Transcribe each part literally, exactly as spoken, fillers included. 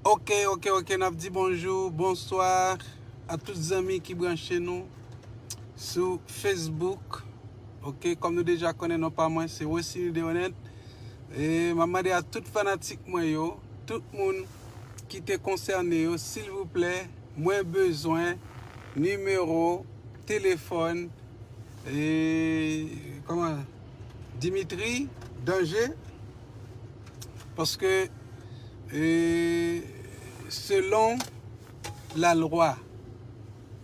Ok, ok, ok, n ap di bonjou, bonswa a tout zanmi ki branche nou sou Facebook. Ok, kòm nou deja konnen non pa mwen, se Wesley Deonèt. E m ap mande a tout fanatik mwen yo, tout moun ki te konsène yo, silvouplè, mwen bezwen nimewo telefòn, e, kòman, Dimitri Danje, paske, e, selon lalwa,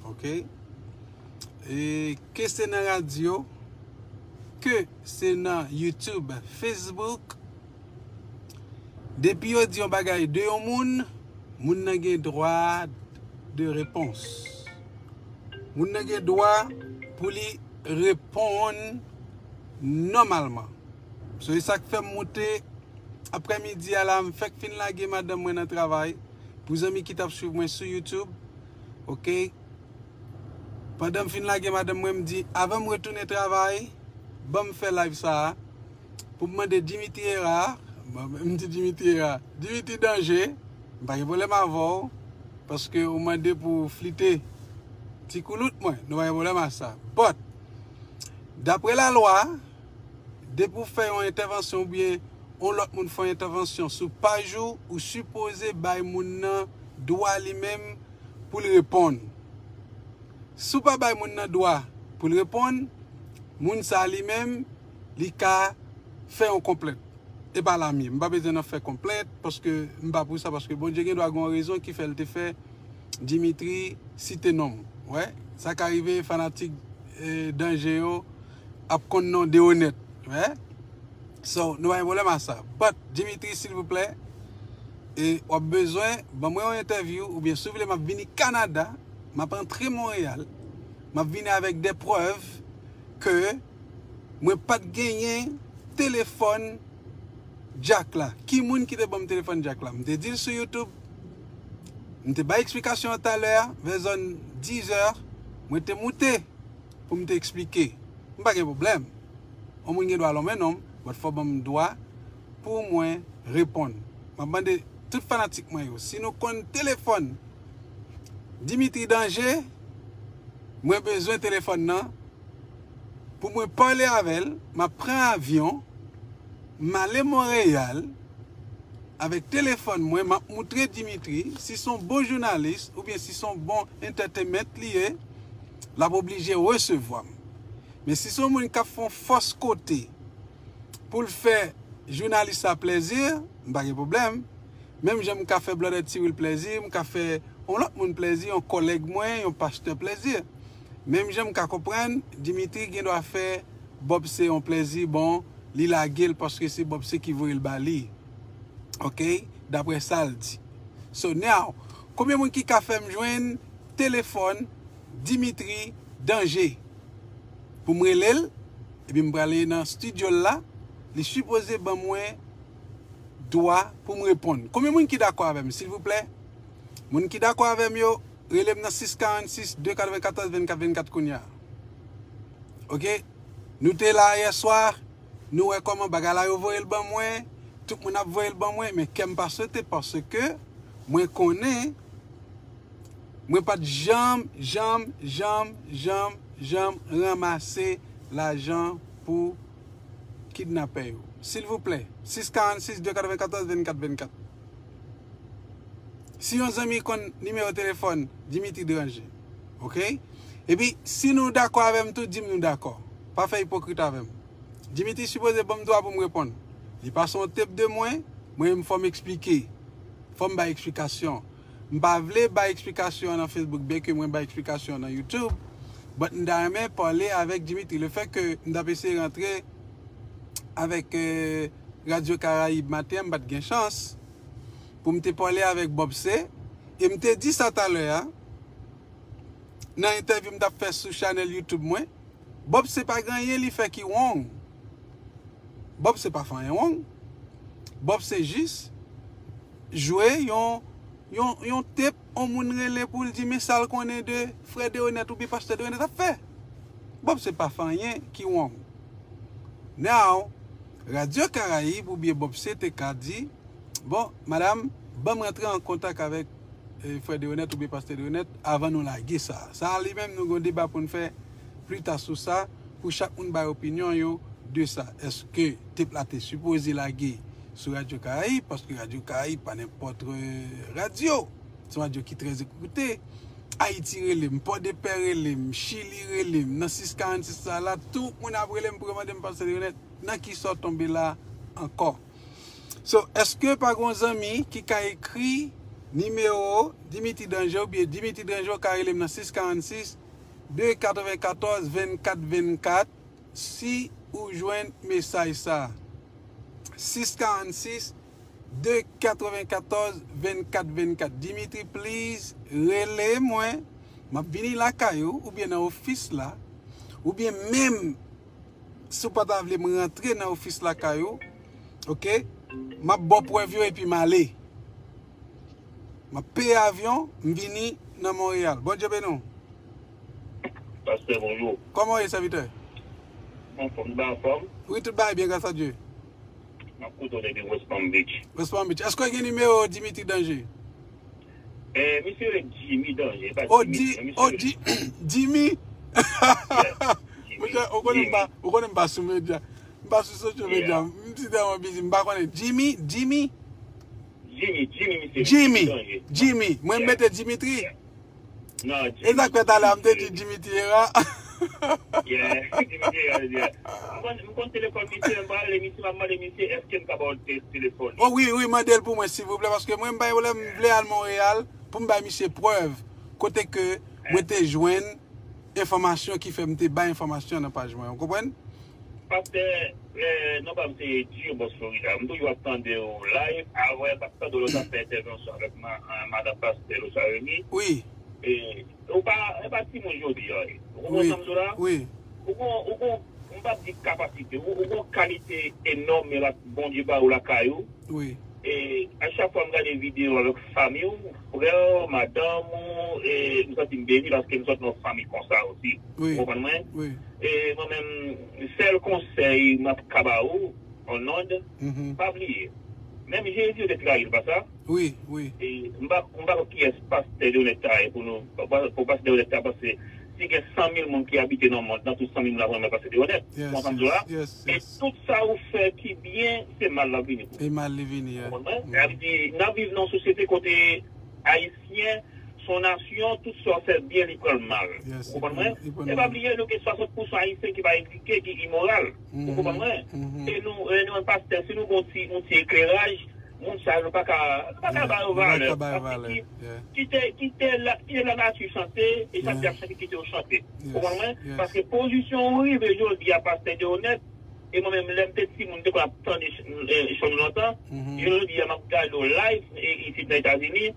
ok, e, ke se nan radyo, ke se nan YouTube, Facebook, depi yo di yon bagay de yon moun, moun nan gen dwa de repons. Moun nan gen dwa pou li reponn nòmalman. So, e sa k fè m moute aprèmidi a la, m fèk fin lage madanm mwen nan travay. Pou zanmi ki t ap swiv mwen sou YouTube, ok? Pandan m fin lage madanm mwen, m di, avan m retounen travay, ban m fè live sa a, pou m mande Dimitri Era, m di Dimitri Era, Dimitri Danje, m pa gen pwoblèm avè w, paske ou mande pou flite ti koulout mwen, nou pa gen pwoblèm a sa. But, daprè lalwa, depi w fè yon entèvansyon oubyen yon lòt moun fè yon entèvansyon sou paj ou, ou sipoze bay moun nan dwa li menm pou l reponn. Si w pa bay moun nan dwa pou l reponn, moun sa li menm, li ka fè yon konplent. E pa lamye. M pa bezwen nan fè konplent, paske m pa pou sa, paske Bondye gen dwa gen yon rezon ki fè l te fè Dimitri site non m. Wè, sa ka rive, fanatik, e, Danje yo ap konn non Deonèt. Wè? So, nou pa gen pwoblèm a sa. But, Dimitri, silvouplè, e w ap bezwen ban mwen yon entèvyou, oubyen si w vle, m ap vini Kanada, m ap antre Monreyal, m ap vini avèk de prèv ke mwen pa t genyen telefòn Jack la. Ki moun ki te ban m telefòn Jack la? M te di l sou YouTube, m te bay eksplikasyon an talè a, vè zòn dizè, mwen te moute pou m te eksplike. M pa gen pwoblèm. Yon moun gen dwa lonmen non m, but fò ban m dwa pou mwen reponn. M ap mande tout fanatik mwen yo, si nou konn telefòn Dimitri Danje, mwen bezwen telefòn nan pou mwen pale avè l, m ap pran avyon, m ale Monreyal, avèk telefòn mwen, m ap moutre Dimitri, si se yon bon jounalis, oubyen si se yon bon entertainment li ye, l ap oblije resevwa m. Men si se yon moun k ap fè yon fòs kote pou l fè jounalis sa plèzi, m pa gen pwoblèm. Menm jan m ka fè Blòdè Tiwil plèzi, m ka fè yon lòt moun plèzi, yon kòlèg mwen, yon pastè plèzi. Menm jan m ka konprann, Dimitri gen dwa fè Bob se yon plèzi, bon, li lage l paske se Bob se ki voye l ba li. Ok? Daprè sa l di. So now, konbyen moun ki ka fè m jwenn telefòn Dimitri Danje? Pou m rele l, epi m prale nan estidyo l la, li sipoze ban mwen dwa pou m reponn. Konbyen moun ki dakò avè m, silvouplè? Moun ki dakò avè m yo, rele m nan sis karannsis, de katrevenkatòz, vennkat vennkat kounye a. Ok? Nou te la yè swa, nou wè kòman bagay la yo voye l ban mwen, tout moun ap voye l ban mwen, men kè m pa sote paske mwen konnen mwen pa t janm, janm, janm, janm, janm ranmase lajan pou kidnapè yo. Silvouplè, sis karannsis, de katrevenkatòz, vennkat vennkat. Si yon zanmi konn nimewo telefòn Dimitri Danje, ok? Epi, si nou dakò avè m tou, di m nou dakò. Pa fè ipokrit avè m. Dimitri sipoze ban m dwa pou m reponn. Li pa se yon tep de mwen, mwen menm fò m eksplike. Fò m bay eksplikasyon. M pa vle bay eksplikasyon an nan Facebook, byenke mwen bay eksplikasyon an nan YouTube. But m ta renmen pale avèk Dimitri. Lefètke m t ap eseye rantre avèk, eh, Radyo Karayib maten an, m pa t gen chans pou m te pale avèk Bob C. E m te di sa talè a, nan entèvyou m t ap fè sou chanèl YouTube mwen, Bob C pa gen anyen li fè ki wrong. Bob C pa fè anyen wrong. Bob C jis jwe yon, yon, yon tep, yon moun rele pou l di men sa l konnen de frè Deonèt oubyen pastè Deonèt ap fè. Bob C pa fè anyen ki wrong. Now, Radyo Karayib oubyen Bob C te ka di, bon, madanm, Ban m rantre an kontak avèk eh, frè Deronèt oubyen pastè Deronèt avan nou lage sa. Sa a li menm, nou gen yon deba pou n fè pli ta sou sa, pou chak moun bay opinyon yo de sa. Èske tep la te sipoze lage sou Radyo Karayib? Paske Radyo Karayib pa nenpòt eh, radyo. Se yon radyo ki trè ekoute. Ayiti rele m, Pòdepè rele m, Chili rele m, nan sis karannsis sa la, tout moun ap rele m pou yo mande m pastè Deronèt, nan ki sa w tonbe la ankò? So, èske pa gon zanmi ki ka ekri nimewo Dimitri Danje oubyen Dimitri Danje ou ka rele m nan sis karannsis de katrevenkatòz vennkat vennkat si ou jwenn mesaj sa. sis karannsis de katrevenkatòz vennkat vennkat. Dimitri, please, rele mwen. M ap vini lakay ou oubyen nan ofis la. Oubyen menm si w pa ta vle m rantre nan ofis lakay ou, oke, m ap ba w prèv yo epi m ale. M ap peye avyon, m vini nan Monreyal. Bondye beni w. Pastè, bonjou. Kòman w ye, sèvitè? Anfòm, nou pa anfòm? Wi, tout bagay byen, gras a Dye. M ap koute w depi West Palm Beach. West Palm Beach. Èske w gen nimewo Dimitri Danje? Eh, misye rele Jimmy Danje, pa Oh, Dimitri, Di, non, misye oh, rele Di, Jimmy. Yeah, Jimmy. Monchè, ou konnen m pa, Jimmy. Ou konnen m pa sou medya. M pa sou social media. Yeah. M si tèlman busy, m pa konnen. Jimmy, Jimmy? Jimmy, Jimmy, misye. Jimmy, Danje. Jimmy. Mwen Yeah. mete Dimitri. Yeah. Non, E sa k fè talè a m te di Dimitri Era. Yeah, Dimitri Era, yeah. M konn, m konn telefòn misye, m pral rele misye, m ap mande misye èske m ka ba w te-, telefòn li. Oh wi, wi, mande l pou mwen, silvouplè, paske mwen m bay, m vle al Monreyal pou m bay misye prèv kote ke mwen te jwenn enfòmasyon ki fè m te bay enfòmasyon nan paj mwen. Ou konprann? Pastè, eh, non pa m se Diobos Florida. M toujou ap tande w live, avè m ap tande w lòt ap fè entèvansyon avèk ma-, eh, madanm pastè Losa Remy. Wi. E, ou pa, e pa timoun jodi a, wi. Ou konprann Wi, sa m di w la? Wi. Ou gon, ou gon, m p ap di kapasite, ou, ou gon kalite enòm e la Bondye ba ou lakay ou. Wi. E a chak fwa m gade videyo avèk fanmi w, frè w, madanm ou, e m santi m beni paske m sot nan yon fanmi konsa osi. Wi. Ou konprann mwen? Wi. E mwen menm, sèl konsèy m ap ka ba ou, an nòd, Mhm. pa bliye. Menm Jezi yo te trayi l, pa sa? Wi, wi. E m pa, m pa konn kiyès pastè Deronèt ta ye pou nou, pou, pou pastè Deronèt ta panse si gen san mil moun ki abite nan mond nan, tout san mil moun ap renmen pastè Deronèt. Yes, Ou konprann sa m di w la? Yes, yes, E yes. tout sa ou fè ki byen, se mal l ap vini pou ou. E mal li vini, yeah. Ou konprann mwen? Mhm. Sa vle di, n ap viv nan yon sosyete kote Ayisyen, se yon nasyon, tout sa w fè byen, li pran l mal. Yes, Ou konprann mwen? li pran E pa mal. bliye, nou gen swasant pousan Ayisyen ki pa edike, ki imoral. Ou Mhm, konprann mwen? mhm. E nou, e nou, pastè, si nou gon ti, yon ti ekleraj, moun sa yo pa ka, pa ka Yeah, ba yo nou pa valè. ka ba yo Paske valè. ki, Yeah. kite, kite la, kite lanati chante, e sa Yeah. ki ap chante, kite yo chante. Yes, Ou konprann mwen? yes. Paske pozisyon ou rive jodi a, pastè Deronèt, e mwen menm, lè m te timoun, m te konn ap tande ch-, eh, show nou lontan. Mhm. Jodi a, m ap gade w live, e, isit nan Etazini.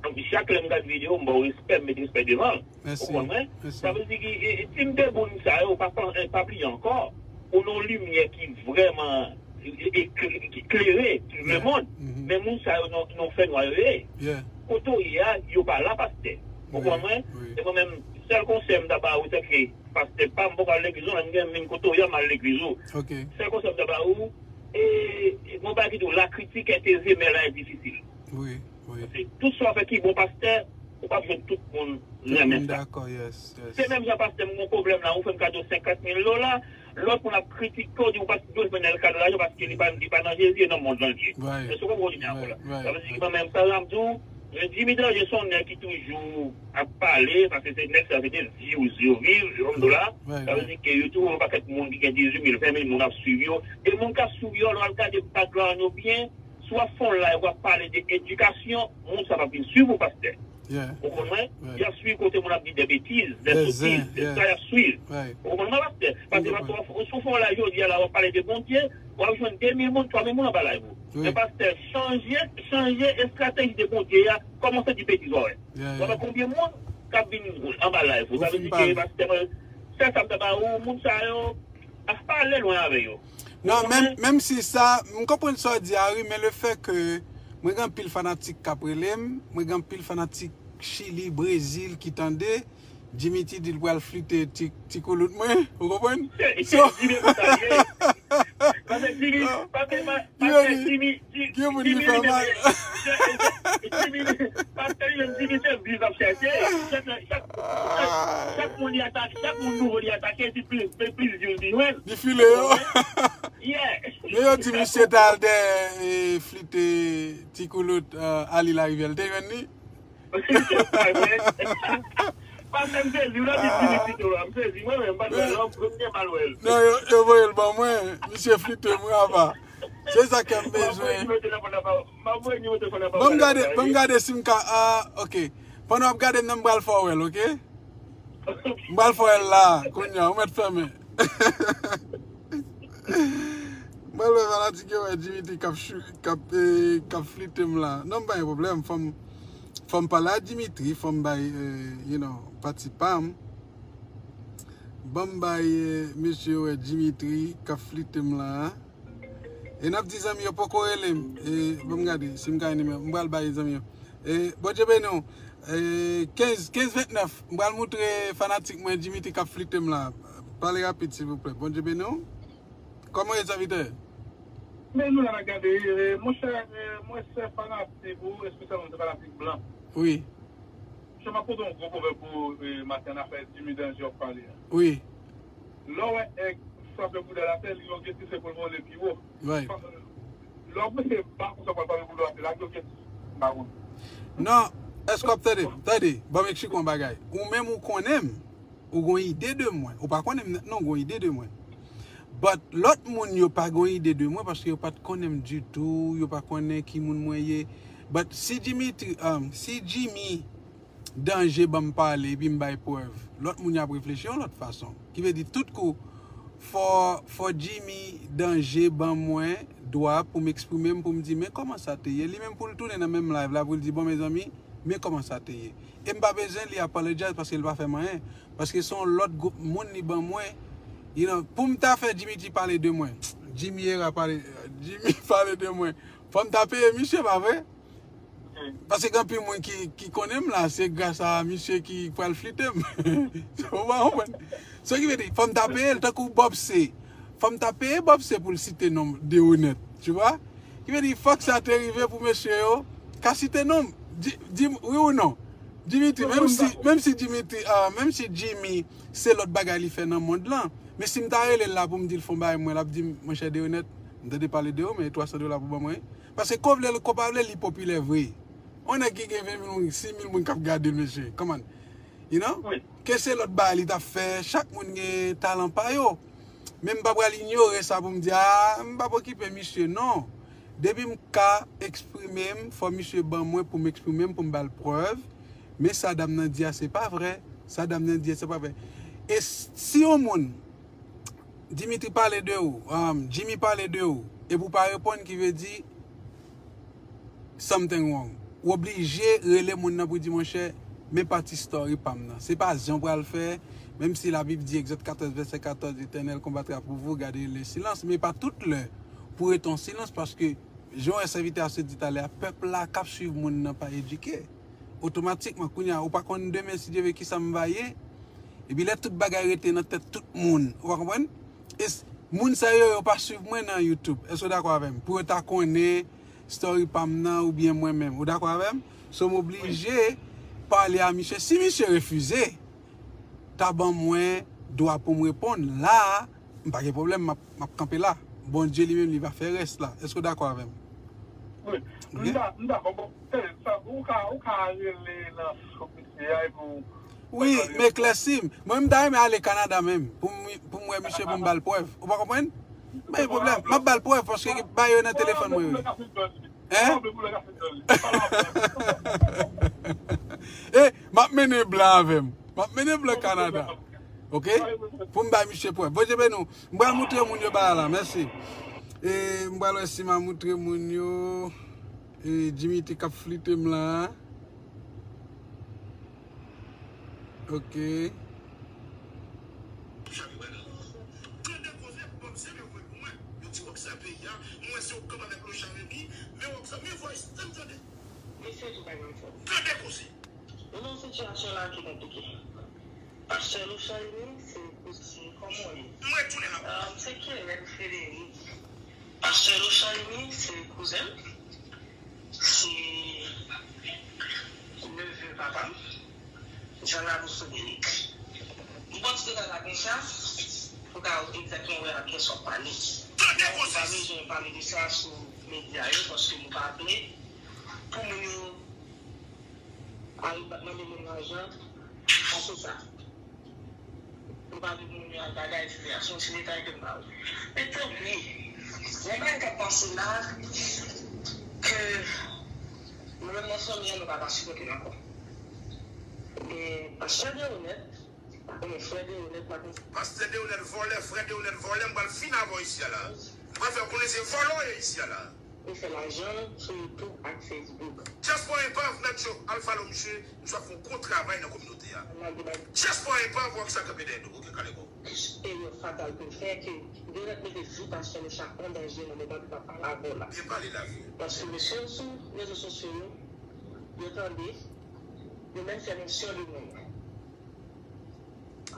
Donk, chak lè m gade videyo, m ba w respè, m met respè devan l. Mèsi, Ou konprann mwen? mèsi. Sa vle di ki, e, e, ti m de moun sa yo, pa, pa, pa bliye ankò. Ou nan yon limyè ki vrèman, e, e, kle-, ki klere tout Yeah. lemonn. Mhm. Men moun sa yo nan, nan fènwa yo ye. Yeah. Kote w ye a, yo pa la, pastè. Ou Wi, konprann mwen? wi. E mwen menm, sèl konsèy m ta ba ou, se ke pastè pa m poko al legliz ou, men m gen, men kote w ye a, m al legliz ou. Ok. Sèl konsèy m ta ba ou, e, e, mwen pa kite w, la critique est aisée, mais elle est difficile. Wi, wi. Paske tout sa w fè ki bon, pastè, ou p ap jwenn tout moun Tout renmen moun sa. dakò, yes, yes. Se menm jan pastè m gon pwoblèm la, ou fè m kado senkant mil dola, lòt moun ap kritike w, di ou pa dwe jwenn Elkado lajan paske li pa, li pa nan Jezi, e nan mond lan li ye. Right. Èske w konprann kote m ye a la? Right, right, Sa vle di ki right. mwen menm, sa m ap di w, Jimmy Danje se yon nèg ki toujou ap pale, paske se nèg sa se de views yo viv, yo konn do la. Right, Sa vle right. di ke yo toujou yon pakèt moun ki gen dizuit mil, ven mil moun ap swiv yo. E moun k ap swiv yo, lè w al gade background yo byen, si w ap fè yon live, w ap pale de edikasyon, moun sa p ap vin swiv ou, pastè. Yeah. Ou konprann mwen? Right. Y ap swiv kote moun ap di de betiz, de Des sotiz, zen, se yeah. sa y ap swiv. Right. Ou konprann mwen, pastè? Paske Mwen konprann. pastè, si w fè yon live jodi a la, w ap pale de Bondye, w ap jwenn de mil moun, twa mil moun anba live ou. Wi. Men pastè, chanje, chanje estrateji de Bondye a, kòmanse di betiz w a wè. Yeah, W ap wè yeah. konbyen moun k ap vin anba live ou. Ou Sa vle fin di ke pale. pastè, mwen, sèl sa m ta ba ou, moun sa yo, a pa ale lwen avè yo. Non, Ou menm, konprann? menm si sa, m konprann sa w di a, wi, men le fè ke mwen gen anpil fanatik k ap rele m, mwen gen anpil fanatik Chili, Brezil ki tande, Dimitri di l pral flite ti, ti koulout mwen, ou konprann? Se, se So, Jimmy konsa l ye. Pastè Jimmy, pastè, pastè Jimmy, Jimmy, Jimmy, Jimmy, pastè Jimmy, Jimmy se biz ap chèche. Chak, chak, chak, chak moun li atake, chak moun nouvo li atake, se plis, se plis views li jwenn. Li file yo. Yeah. Men yo di misye t al dèyè, e, flite ti koulout, e, Ali Larivière. Te jwenn li? Pastè, m sezi, w la di Jimmy Tito la, m sezi, mwen menm, m pa t wè l, m gen mal wè l. Non, yo, yo voye l ban mwen, misye flite m, apa. Se sa ke m bezwen. M ap voye nimewo telefòn nan ba w. Ban m gade, ban m gade si m ka, ah, ok. Pandan w ap gade m nan, m pral fè w wè l, ok? M pral fè w wè l la, kounye a, ou mèt fèmen. M pral wè fanatik yo wè Dimitri k ap chou-, k ap, eh, k ap flite m la. Non, m pa gen pwoblèm. Fò m, fò m pale a Dimitri, fò m bay, eh, you know, pati pa m. Ban m bay, eh, mesye yo wè Dimitri k ap flite m la. E n ap di zanmi yo poko rele m. E, ban m gade si m ka gen nimewo. M pral bay zanmi yo. E, Bondye beni w. E, kenz, kenz vennèf. M pral moutre fanatik mwen Dimitri k ap flite m la. Pale rapid, silvouplè. Bondye beni w. Kòman w ye, sèvitè? Men nou la n ap gade, e, monchè, e, mwen se fanatik ou, espesyalman mwen se fanatik blan. Wi. Monchè, m ap pote yon gwo pwovèb pou ou, e, maten an, afè Jimmy Danje w ap pale a. Wi. Lè w wè èg frape bouda l atè, li yon geti se pou l vole pi wo. Right. Lè w ap mete ba konsa pou l frape bouda w atè, lage yon geti. M pa konn. Non, èske w ap tande m? Tande, ban m eksplike w yon bagay. Ou menm ou konnen m, ou gon ide de mwen. Ou pa konnen m nèt non, ou gon ide de mwen. But lòt moun yo pa gon ide de mwen paske yo pa t konnen m ditou, yo pa konnen ki moun mwen ye. But si Dimitri, um, si Jimmy Danje ban m pale, epi m bay prèv, lòt moun yo ap reflechi yon lòt fason. Ki vle di, tout kou, fò, fò Jimmy Danje ban mwen dwa pou m eksprime m, pou m di, men kòman sa te ye. Li menm pou l tounen nan menm live la, pou l di, bon, mezanmi, men kòman sa te ye. E m pa bezwen li apologize paske l pa fè m anyen. Paske se yon lòt gwoup moun li ban mwen. You know, pou m ta fè Jimmy T pale de mwen. Jimmy Era pale, Jimmy pale de mwen. Fò m ta peye misye, pa vre? Paske gen anpil moun ki, ki konnen m la, se gras a misye ki pral flite m. Ou pa konprann? So ki vle di, fò m ta peye l tankou Bob C. Fò m ta peye Bob C pou l site non m de onèt, tu vois? Ki vle di, fòk sa te rive pou mesye yo ka site non m. Di, di m wi ou non. Dimitri, menm si, menm si Dimitri, ah, menm si Jimmy, se lòt bagay li fè nan mond lan. Men si m ta rele l la pou m di l fè yon bagay mwen, l ap di m, monchè, de onèt, m tande pale de ou, men twa san dola pou ban mwen. Paske ko vle, ko pa vle, li popilè vre. On nèg ki gen ven mil moun, sis mil moun k ap gade l, mesye. Come on. You know? Wi. Ke se lòt bagay li t ap fè, chak moun gen talan pa yo. Men m pa pral inyore sa pou m di, ah, m p ap okipe misye, non. Depi m ka eksprime m, fò misye ban mwen pou m eksprime m, pou m ba l prèv. Men sa dam nan di a, se pa vre. Sa dam nan di a, se pa vre. E s-, si yon moun Dimitri pale de ou, um, Jimmy pale de ou, epi w pa reponn, ki vle di something wrong. Ou oblije rele moun nan pou di, monchè, men pati story pa m nan. Se pa jan w pral fè, menm si Labib di, Egzòd katòz, vèsè katòz, L'Éternel combattra pour vous, gardez le silence, men pa tout lè pou rete an silans, paske jan w wè sèvitè a sot di talè a, pèp la k ap swiv moun nan pa edike. Otomatikman, kounye a, ou pa konn demen, si Dye vle, kisa m va ye. Epi lè tout bagay rete nan tèt tout moun, ou pa konprann? E s-, moun sa yo, yo pa swiv mwen nan YouTube. Èske w dakò avè m? Pou yo ta konnen story pa m nan oubyen mwen menm. Ou dakò avè m? So, m oblije pale a misye. Si misye refize, ta ban mwen dwa pou m reponn. La a, m pa gen pwoblèm, m ap, m ap kanpe la. Bondye li menm, li va fè rès la. Èske w dakò avè m? Wi, m da-, m dakò. Bon, tande, sa, ou ka, ou ka rele nan sou misye a epi w... Wi, m eklèsi m. Mwen, m ta renmen ale Kanada menm, pou m, pou m wè misye, pou m ba l prèv. Ou pa konprann? M pa gen pwoblèm. M ap ba l prèv, paske ba yo nan telefòn mwen, wi. Hein? E, m ap mennen blan avè m. M ap mennen blan Kanada. Ok? Pou m bay misye prèv. Bondye beni w. M pral moutre moun yo bagay la. Mèsi. E, m pral wè si m a moutre moun yo. E, Dimitri k ap flite m la. Ok. Tande koze, Bob Sèvè voye pou mwen. Yo di Rockstar peyi a, mwen se Okap avèk Lochard Remy, men Rockstar, men voice, tann tande. Mesye tou pa gen fòs. Tande koze. Nou nan yon sitiyasyon la ki konplike. Pastè Lochard Remy, se piti kòman w ye? Mwen tounen la. Um, se Kerel Frederic. Pastè Lochard Remy, se kouzen m, se neve papa m, Jean Labou Frédéric. M ba w ti detay la konsa, pou w ka egzakteman wè a kiyès w ap pale. Tande konsa. M pa bezwen pale de sa sou medya yo, paske nou pa vle pou moun yo al mande moun lajan, pa se sa. Nou pa vle moun yo al bagay, etsetera. Se yon ti detay ke m ba ou. Men tanpri, gen bagay k ap pase la ke nou menm nan fanmi an, nou pa ka sipòte l ankò. Men pastè Deronèt, men frè Deronèt pa konn. Pastè Deronèt vòlè, frè Deronèt vòlè, m pral fini avè w isi a la. M pral fè w konnen se vòlò w ye isi a la. Ou fè lajan sou YouTube ak Facebook. Dyaspora Enpav, Nacho, al follow misye, misye ap fè yon gwo travay nan kominote a. Dyaspora Enpav, wè kisa k kanpe dèyè nou, oke, kale kò w. Erè fatal pou l fè, ke Deronèt mete vi pastè Lochard an danje nan moman li pa pale avè w la. Byen pale la, wi. Paske mesye yo sou rezo sosyo yo, yo tande, yo menm fè mansyon de moun.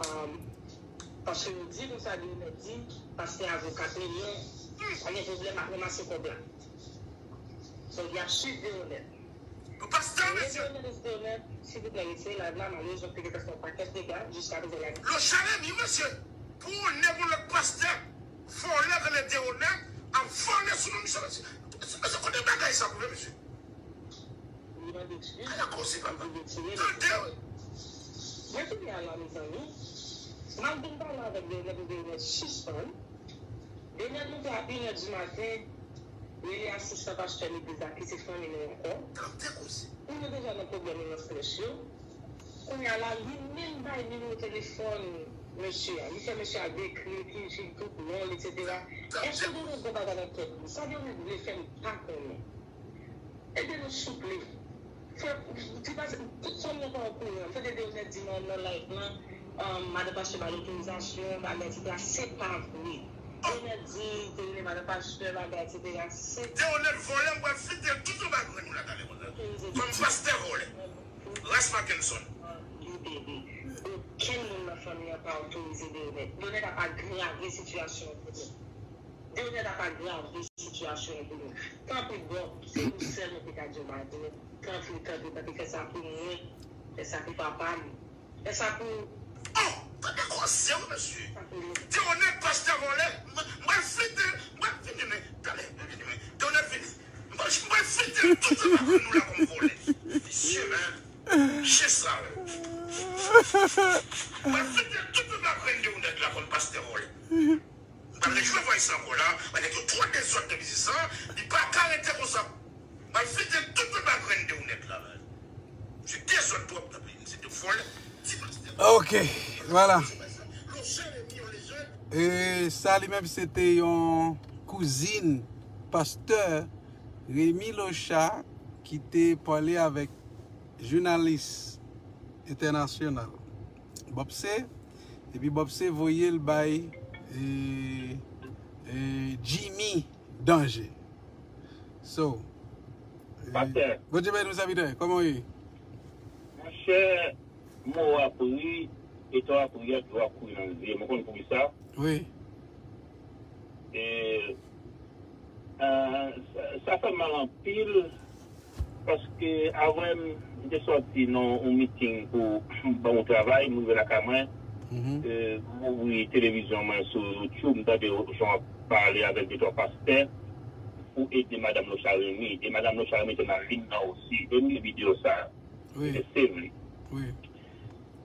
Um, paske yo di konsa, Deronèt di, pastè a vo kat milyon, pa gen pwoblèm ak ranmase kòb la. So, y ap swiv Deronèt. Pou pastè, mesye. Deronèt, Deronèt, silvouplè, retire live la, malerezman, te gentan fè yon pakèt dega, jiska prezan la. Lochard Remy, mesye, pou onè pou lòt pastè, vòlè rele Deronèt, ap vòlè sou non misye, mesye. Mesye, kote bagay sa pou vre, mesye? Li mande eskiz. Ala koze, papa. Li retire l. Tande, wi. Men kounye a la, mezanmi, m ap vin pale avèk Deronèt, Deronèt sispann. Deronèt monte a inè di maten, rele asistan pastè legliz la ki se fanmi nou ankò. Tande koze. Pou nou deja nan pwoblèm nan flèch yo. Kounye a la, li menm bay nimewo telefòn mesye a. Li fè mesye a dekri ki, ki tout non l, etsetera. Èske Deronèt gen bagay nan tèt li? Sa Deronèt vle fè, m pa konnen. Ede nou souple. Fè, ti pase, tout fanmi an pa okouran. M tande Deronèt di nan, nan live lan, um, madan pastè ba l otorizasyon, bagay, etsetera. Se pa vre. Deronèt di, te rele madan pastè, bagay, etsetera. Se Deronèt vòlè, m pral fete l tout anba grenn ou la talè konsa. Kòm pastè vòlè. Ras Mackenson. Libere. Okenn moun nan fanmi an pa otorize Deronèt. Deronèt ap agrave sitiyasyon an pou nou. Deronèt ap agrave sitiyasyon an pou nou. Tanpri, Bòb, se ou sèl mwen te ka di yon bagay. Tanpri, tanpri, tanpri, fè sa pou mwen. Fè sa pou papa m. Fè sa pou... Oh! Tande koze, wi, mesye. Deronèt, pastè vòlè. M, m pral fete, m pral vini, men. Tande, vini, men. Deronèt, vini. M pral, m pral fete tout sa nou la kòm vòlè. Visye, men. Chen sal. M pral fete tout sa Deronèt la kòm pastè vòlè. M pral rejwe vòy sa ankò la, men nèg yo twò dezòd nan biznis lan, li pa ka rete konsa. M pral fete tout bagay grenn Deronèt la, men. Se dezòd twòp nan peyi, se de vòlè, ti pastè. Ok, vwala. E sa li menm, se te yon kouzin pastè Remy Lochard ki te pale avèk jounalis entènasyonal. Bòpse, epi Bòpse voye l bay, e, e, Jimmy Danje. So, e, Pastè. Bondye beni w, sèvitè. Kòman w ye? Monchè, mò w ap ri, e tan w ap ri a, dlo ap kouri nan zye m. Ou konn poukisa? Wi. E, a, sa, sa fè m mal anpil. Paske avè m, m te sòti nan yon miting pou ban yon travay, m rive lakay mwen, e, m ouvri televizyon mwen sou YouTube, m tande jan w ap pale avèk de twa pastè pou ede madanm Lochard Remy. E madanm Lochard Remy te nan liy nan osi. E m gen videyo sa. Wi. Se vre. Wi.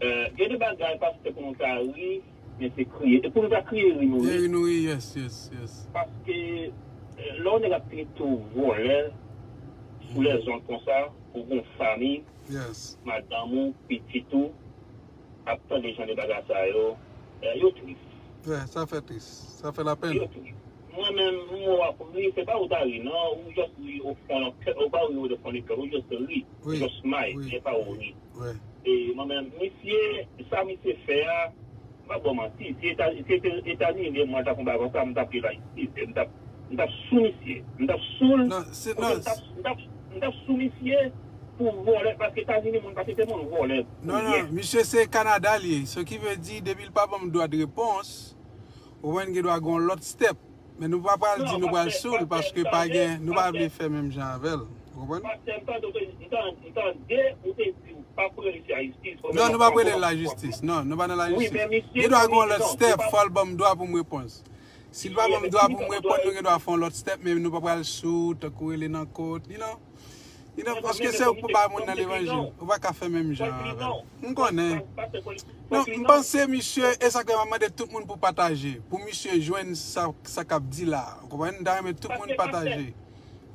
E, gen de bagay, pastè, pou nou ta ri, men se kriye. E pou nou ta kriye, ri nou ri. Ri nou ri, yes, yes, yes. Paske, e, lè yon nèg ap trete w vòlè, sou lèzonn konsa, ou gon fanmi, madanm ou, pitit ou, ap tande jan de bagay sa yo, e, yo tris. Wi, sa fè tris. Sa fè lapèn. Yo tris. Mwen menm, mwen w ap ri, se pa ou ta ri, non, ou just ri o fon nan kè, ou pa ri o fon de kè, ou just ri, ou just smile, se pa ou ri. E mwen menm, misye, sa misye fè a, m pa ba w manti, si Eta-, si Eta-, Etazini te mwen ta konba konsa, m t ap ret la isi, m t ap, m t ap sou misye, m t ap sou l, m t ap, m t ap, m t ap sou misye pou vòlè, paske Etazini moun pa se te moun vòlè. Non, non, misye se Kanada li ye, ce qui veut dire, depi l pa ban m dwa de repons, ou konprann gen dwa gen yon lòt step. Men nou pa pral di nou pral sou l paske pa gen, nou pa vle fè menm jan avè l. Ou konprann? Non, nou pa prele lajistis. Non, nou pa nan lajistis. Gen dwa gen yon lòt step, fò l ban m dwa pou m repons. Si l pa ban m dwa pou m reponn, nou gen dwa fè yon lòt step, men nou pa pral sou, tankou rele nan kot, you know. You know, paske se ou k pou bay moun nan levanjil. Ou pa ka fè menm jan avè l. M konnen. Non, m panse misye, e sa k fè m ap mande tout moun pou pataje. Pou misye jwenn sa, sa k ap di la. Ou konprann? M ta renmen tout moun pataje.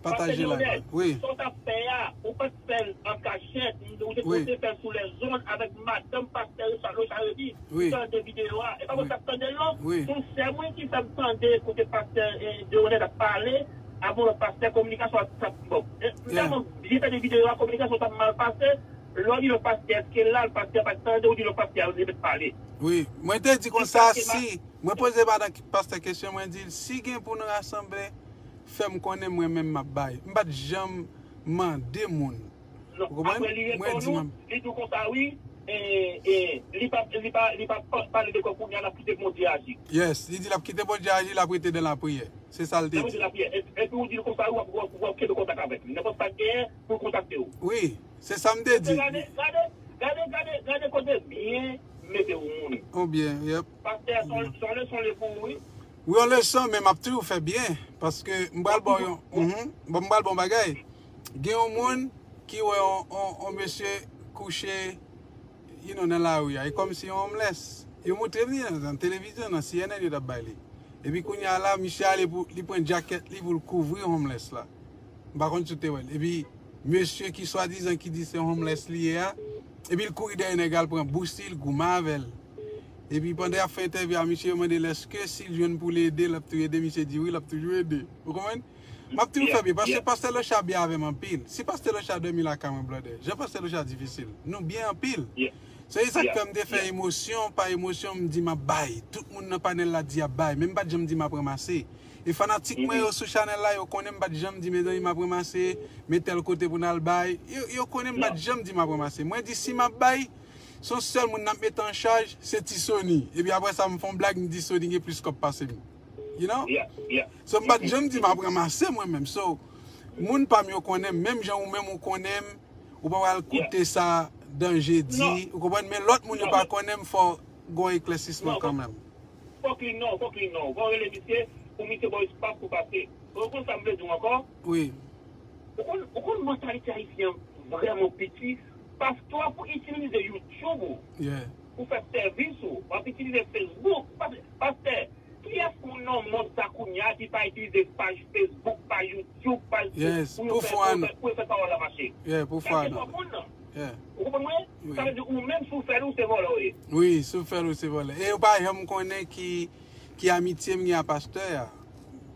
Pataje la. Wi. Sa w t ap fè a, ou pa t fè l an kachèt, ou te konte fè l sou lèzond avèk madanm pastè Richard Lochard Remy. Wi. Tande videyo a. E pa mwen k ap tande l non. Wi. Se yon sè mwen ki fè m tande kote pastè Deronel ap pale, avan lòt pastè kominikasyon ap fèt. Bon, m tèlman byen tande videyo a, kominikasyon t ap mal pase. Lè w di lòt pastè èske l la, pastè a pa t tande, ou di lòt pastè a li mèt pale. Wi, mwen te di konsa si, mwen poze madan pastè kesyon, mwen di l, si gen pou nou rasanble, fè m konnen mwen menm m ap bay. M pa t janm mande moun. Ou konprann? Apre li reponn ou, li di w konsa wi, e, e, li pa, li pa, li pa pale de kò kounye a, l ap kite Bondye aji. Yes, li di l ap kite Bondye aji, l ap rete nan lapriyè. Se sa l te di. L ap rete nan lapriyè. Epi, epi ou di l konsa wi, w ap, w ap, w ap kenbe kontak avèk li. Nenpòt sa k genyen, pou l kontakte w. Wi, se sa m te di. Gade, gade, gade, gade, gade kote byen mete w moun. Ou byen, yep. Pastè, se yon, se yon leson li pou ou wi. Wi, yon leson, men m ap toujou fè byen. Paske m pral ba w yon, mhm, bon, m pral ba w yon bagay. Gen yon moun ki wè yon, yon, yon mesye kouche, you know, nan lari a. E kòmsi yon homeless. Yo montre m li nan, nan televizyon, nan C N N yo t ap bay li. Epi kounye a la, misye ale pou, li pran djakèt li pou l kouvri homeless la. M pa konn si w te wè l. Epi mesye ki swadizan ki di se yon homeless li ye a, epi l kouri dèyè nèg la, l pran bous li, l goumen avè l. Epi pandan y ap fè entèvyou a misye, yo mande l èske si l jwenn pou l ede, l ap toujou ede. Misye di wi, l ap toujou ede. Ou konprann? M ap toujou fè byen, paske pastè Locha byen avè m anpil. Si pastè Locha dòmi lakay mwen, blòdè, jan pastè Locha difisil, nou byen anpil. Se sa k fè m te fè emosyon pa emosyon, m di m ap bay. Tout moun nan panèl la di y ap bay, men m pa t janm di m ap ranmase. E fanatik mwen yo sou chanèl la, yo konnen m pa t janm di, mezanmi, m ap ranmase, men tèl kote pou n al bay. Yo, yo konnen m pa t janm di m ap ranmase. Mwen di si m ap bay, se yon sèl moun n ap mete an chaj, se Ti Sony. Epi apre sa, m fè yon blag, m di Sony gen plis kòb pase m. You know? So, m pa t janm di m ap ranmase mwen menm. So, moun pa m yo konnen m, menm jan ou menm ou konnen m, ou pa pral koute sa danje di, ou konprann? Men lòt moun yo pa konnen m, fò gon eklèsisman kanmenm. Fòk li non, fòk li non. Fò rele misye, pou misye ba w espas pou pase. Ou konn sa m vle di w ankò? Wi. Ou konn, ou konn mantalite ayisyen an vrèman piti. Pastè w ap itilize YouTube ou pou fè sèvis ou. W ap itilize Facebook. Pastè, kiyès moun nan mond sa kounye a ki pa itilize paj Facebook, paj YouTube, paj pou yo fè, pou yo fè, pou yo fè pawòl la mache? Kèlkeswa moun nan. Ou konprann mwen? Sa vle di ou menm si w fè l, ou se vòlè w ye. Wi, si w fè l, ou se vòlè. E ou pa janm konnen ki, ki amitye m gen a pastè a.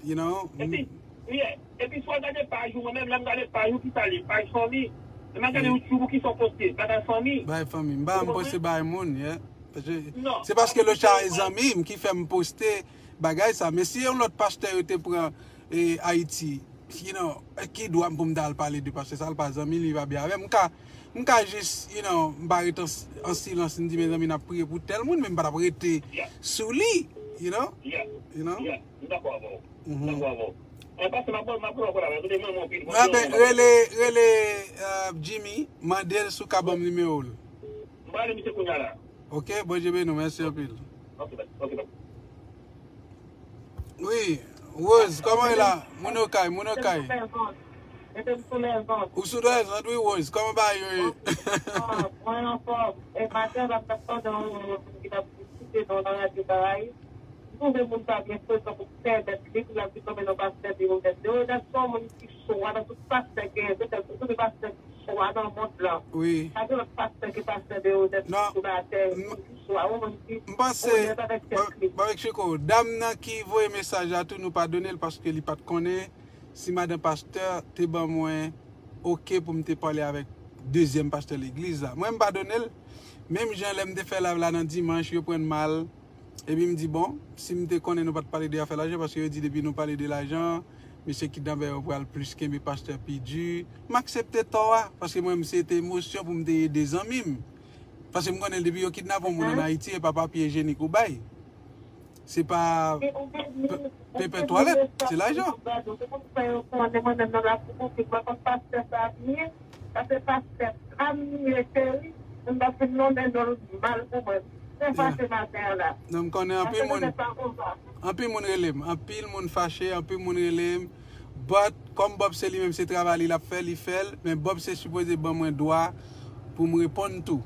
You know? Epi, yeah. Epi si w al gade paj ou, mwen menm lè m gade paj ou, ki sa l ye? Paj fanmi. Lè m al gade YouTube ou, ki sa w poste? Bagay fanmi. Bagay fanmi. M pa janm poste bagay moun, yeah. Paske, se paske Locha e zanmi m ki fè m poste bagay sa. Men si yon lòt pastè yo te pran, e, Ayiti, you know, ki dwa m pou m ta al pale de pastè sa, l pa zanmi, li pa byen avè m. M ka, m ka jis, you know, m pa ret an, an silans, m di, mezanmi, n ap priye pou tèl moun, men m pa t ap rete sou li, you know? You know? M dakò avè w. M dakò avè w. Mwen pase, m ap, m ap pran kòl avè w. Kote mwen, mwen, anpil. Mwen, ben, rele, rele, euh, Jimmy, mande l si w ka ban m nimewo l. M pral rele misye kounye a la. Ok, Bondye beni w, mèsi anpil. Ok, bye. Ok, bye. Wi, Rose, kòman e la? Moun Okay, moun Okay. Mete m sou lèzond. Ou sou lèzond, wi, Rose. Kòman bagay yo ye? Mwen anfòm. E maten, m ap tande yon moun ki t ap diskite nan radyo Karayib. M twouve moun sa byen frekan pou pèmèt li, pou l ap di kòm yon pastè Deodèt. Deodèt se yon moun ki swa nan tout pastè k genyen, petèt, ou konnen pastè ki swa nan mond lan. Wi. Pa gen lòt pastè ke pastè Deodèt sou latè ki swa, yon moun ki onèt avèk tèt li. M panse, Barbecue Chico, dam nan ki voye mesaj la tou, nou padone l paske li pa t konnen si madan pastè te ban mwen oke pou m te pale avèk dezyèm pastè legliz la. Mwen, m padone l, menm jan lè m te fè live la nan dimanch, yo pran l mal. Epi m di, bon, si m te konnen nou pa t pale de afè lajan, paske yo di depi nou pale de lajan, mesye kidnapè yo pral plis kenbe pastè pi di. M aksepte tò a, paske mwen, m se te emosyon pou m te ede zanmi m. Paske m konnen depi yo kidnape yon moun ann Ayiti, e pa papye ijenik ou bay. Se pa E ou gen pepè twalèt, se lajan. Gade, se pou fè yo konnen mwen menm nan lakou piblik, mwen konn pastè sa byen. Sa se pastè pa m li ye, cheri. Moun pa fin nonmen non l mal pou mwen. Mwen fache maten an la. Non, m konnen anpil moun, anpil moun rele m. Anpil moun fache, anpil moun rele m. But, kòm Bob se li menm, se travay li l ap fè, li fè l. Men Bob se sipoze ban mwen dwa pou m reponn tou.